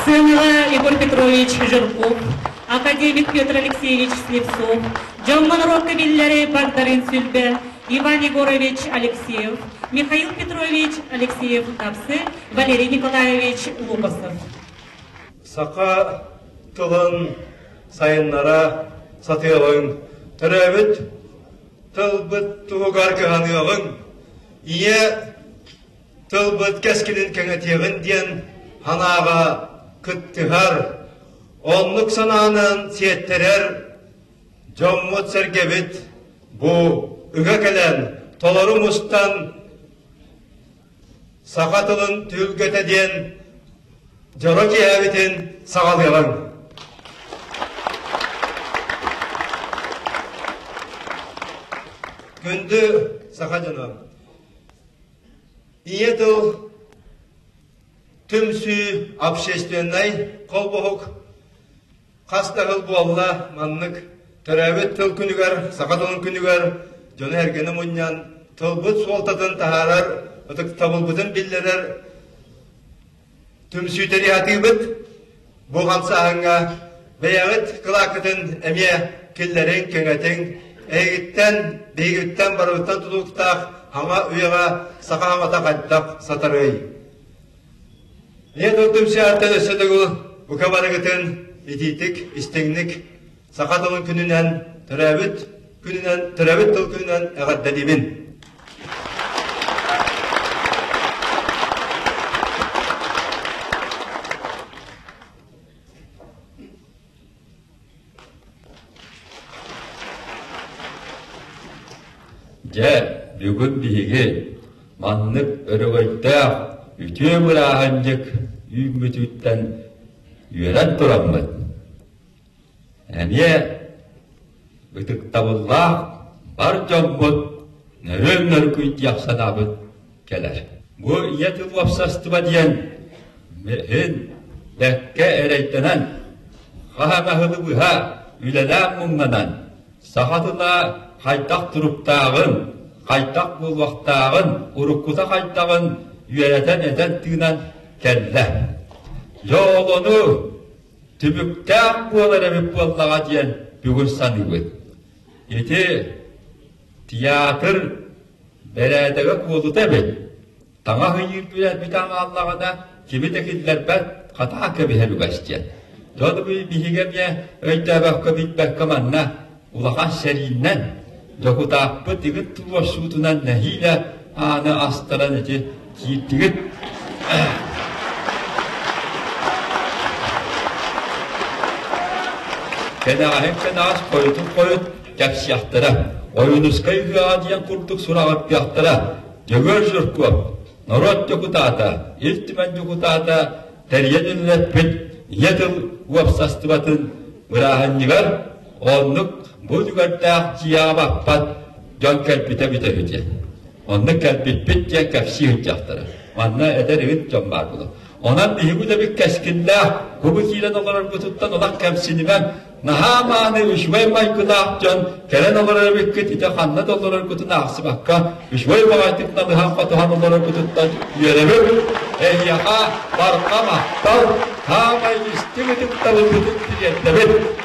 Сыанаҕа Егор Петрович Жирков, академик Петр Алексеевич Слепцов, дьоҥҥо норуокка биллэри Багдарыын Сүлбэ, Иван Егорович Алексеев, Михаил Петрович Алексеев-Тапсы, Валерий Николаевич Лукасов. Саха тылын сайыннара сатыаҕыҥ, төрөөбүт тылбыт туһугар кыһаныаҕыҥ, ийэ тылбыт кэскилин кэҥэтиэҕин диэн санааҕа кыттыһар, оннук санаанан сиэттэрэр дьоммут-сэргэбит бу ыга кэлэн толору мустан саха тылын түһүлгэтэ диэн дьоро киэһэбитин саҕалыаҕыҥ. Күндү саха дьоно, ийэ тыл түмсүү общественнай холбоһук Хас да сыл буолла маннык төрөөбүт тыл күнүгэр, саха тылын күнүгэр дьону-сэргэни мунньан тылбыт суолтатын таһаарар, ытыктабылбытын биллэрэр түмсүү тэрийэ Бу хамсааһыҥҥа бэйэҕит кылааккытын эмиэ киллэриҥ, кэҥэтиҥ. Эһигиттэн, биһигиттэн барыбыттан тутулуктаах хаҥа үйэҕэ саха хаҥата хайдах сатарыай? Ийэ тыл түмсээттэн өссө төгүл бука барыгытын итиитик, истиҥник саха тылын күнүнэн, төрөөбүт күнүнэн, төрөөбүт тыл күнүнэн эҕэрдэлиибин! Дьэ, бүгүн биһиги маннык өрөгөйдөөх үтүө бырааһынньык үүммүтүттэн үөрэн тураммыт, эмиэ ытыктабыллаах бар дьоммут нөрүөн нөргүйдиэх санаабыт кэлэр. Бу ийэ тыл уопсастыба диэн иһин бэккэ эрэйдэнэн, хаһан аһылы быһа үлэлээн муҥнанан, саха тыла хайдах туруктааҕын, хайдах буолуохтааҕын, уруккута хайдаҕын үөрэтэн этэн-тыынан кэллэ. Дьэ ол ону түмүктээх буолар эбит буоллаҕа диэн бүгүн саныыбыт. Ити театр бэрээдэгэ куолута эбит. Таҥас ыйыыр бүтэн хааллаҕына, кими да киллэрбэт, хатаа кэбиһэр үгэс диэн. Дьон биһиги эмиэ өйдөөбөккө билбэккэ манна улахан сэрииннэн дьокутааппыт игит туруорсуутунан нэһиилэ ааны астаран ити киирдигит. Кэнэҕэһин кэнэҕэс хойутун хойут кэпсиэхтэрэ. Ойуунускай ыһыаҕа диэн курдук сураҕырдыахтара. Дьөгүөр Жирков, норуот дьокутаата, Ил Түмэн дьокутаата тэрийэн үлэлэппит Ийэ тыл уопсастыбатын бырааһынньыгар оннук бу үлүгэрдээх дьиэҕэ баппат дьон кэлбитэ бүтэ үһү Оннук кэлбиппит диэн кэпсии сылдьахтара. Манна эдэр ыт дьон баар буолар. Онон биһиги үлэбит кэскиллээх, кубу киирэн олорорбутуттан олох кэмсинимэҥ, Наһаа мааны үчүгэй майгылаах дьон кэлэн олорор эбиккит, ити ханна да олороргутун аахсыбакка, үчүгэй баҕайытык налыһан-хотуһан олороргутуттан үөрэбит. Эһиэхэ барҕа махтал, саамай истиҥ ытыктабылбытын тириэрдэбит.